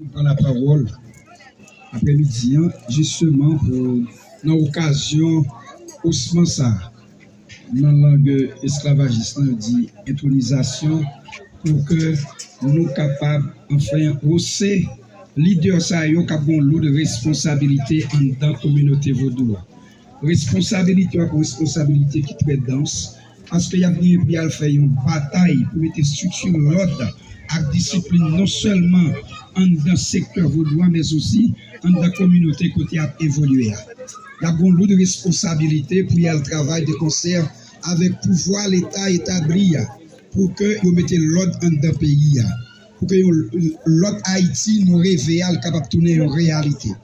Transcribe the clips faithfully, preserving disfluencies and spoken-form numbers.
Pran lapawòl aprèmidi an, jisteman, pou, nan okazyon osman sa a, nan lang esklavajis lan, yo di entwonizasyon, pou ke nou kapab, anfen, wose lidè sa yo k ap gen yon loud responsabilite anndan kominote vodou a. Responsabilite yo ap yon responsabilite ki trè dans, paske y ap genyen pou y al fè yon batay pou mete estrikti lòd ak disiplin non sèlman anndan sektè vodou a, men osi anndan kominote kote y ap evolye a. Y ap gen yon loud responsabilite pou y al travay de konsè avèk pouvwa Leta etabli a, pou ke yo mete lòd anndan peyi a, pou ke yon lòt Ayiti nou reve a l kapab tounen yon reyalite.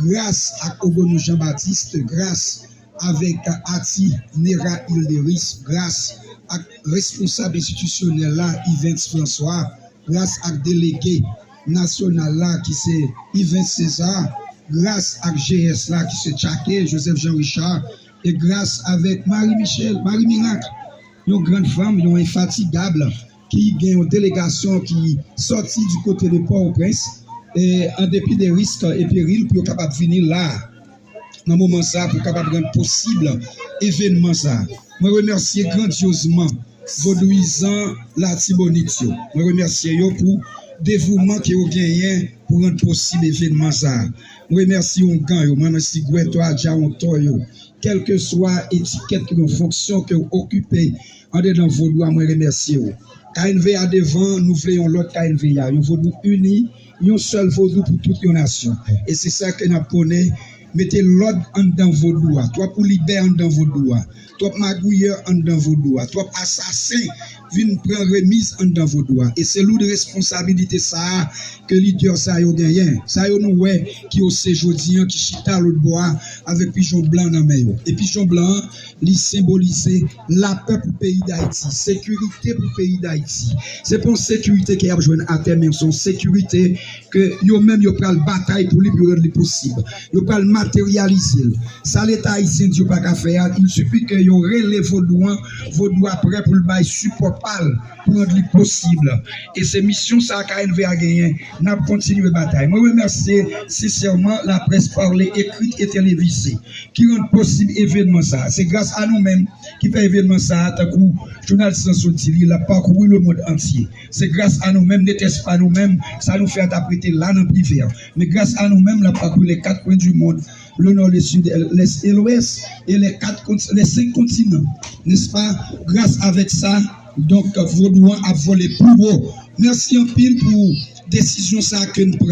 Gras ak Ogonou Jean Baptiste, gras avèk Ati Nera Hilderis, gras ak responsab enstitisyonèl la, Yvens François, gras ak delege nasyonal la, ki se Yvens César, gras ak G S la, ki se Tchake, Joseph Jean Richard, e gras avèk Marie Michel, Marie Miracle, yon grann fanm, yon enfatigab, ki gen yon delegasyon ki sòti di kote de Pòtoprens, e, an depi de risk e peril, pou yo kapab vini la a, nan moman sa a, pou kapab rann posib evènman sa a. Mwen remèsye grandyozman vodouyizan Latibonit yo. Mwen remèsye yo pou devouman ke yo genyen pou rann posib evènman sa a. Mwen remèsye oungan yo, mwen remèsye gwètò a djawonton yo, kèlkeswa etikèt yo, fonksyon ke w okipe andedan vodou a, mwen remèsye w. K N V A devan, nou vle yon lòt K N V A, yon vodou ini, yon sèl vodou pou tout yon nasyon. E se sa ke n ap pwone, mete lòd anndan vodou a, twòp oulibè anndan vodou a, twòp magouyè anndan vodou a, twòp asasen vin pran remiz anndan vodou a. E se loud responsabilite sa a ke lidè sa yo genyen. Sa yo nou wè ki ose jodi an, ki chita lòt bò a avèk pijon blan nan men yo. E pijon blan an, li senbolize lapè pou peyi Dayiti, sekirite pou peyi Dayiti. Se pa yon sekirite ke y ap jwenn atè, men se yon sekirite ke yo menm yo pral batay pou li, pou yo rann li posib. Yo pral materyalize l. Sa Leta ayisyen di yo pa ka fè a, il suffit ke yo rele vodou an, vodou a prè pou l bay sipò pa l pou rann li posib. E se misyon sa a K N V A genyen, n ap kontinye batay. Mwen remèsye sensèman laprès pale, ekrit e televize ki rann posib evènman sa a. Se gras a nou menm ki fè evènman sa a, tankou jounalis lan sot di li, l ap pakouri lemonn antye. Se gras a nou menm, netèske pa nou menm, sa nou fè a t ap rete la nan privè. Men gras a nou menm, l ap pakouri les quatre coins du monde, le nord, le sud, l'est et l'ouest, et les quatre cont-, les cinq continents, n'est-ce pas? Gras avèk sa, donk, vodou an ap vole pi wo. Mèsi anpil pou desizyon sa a ke n pran.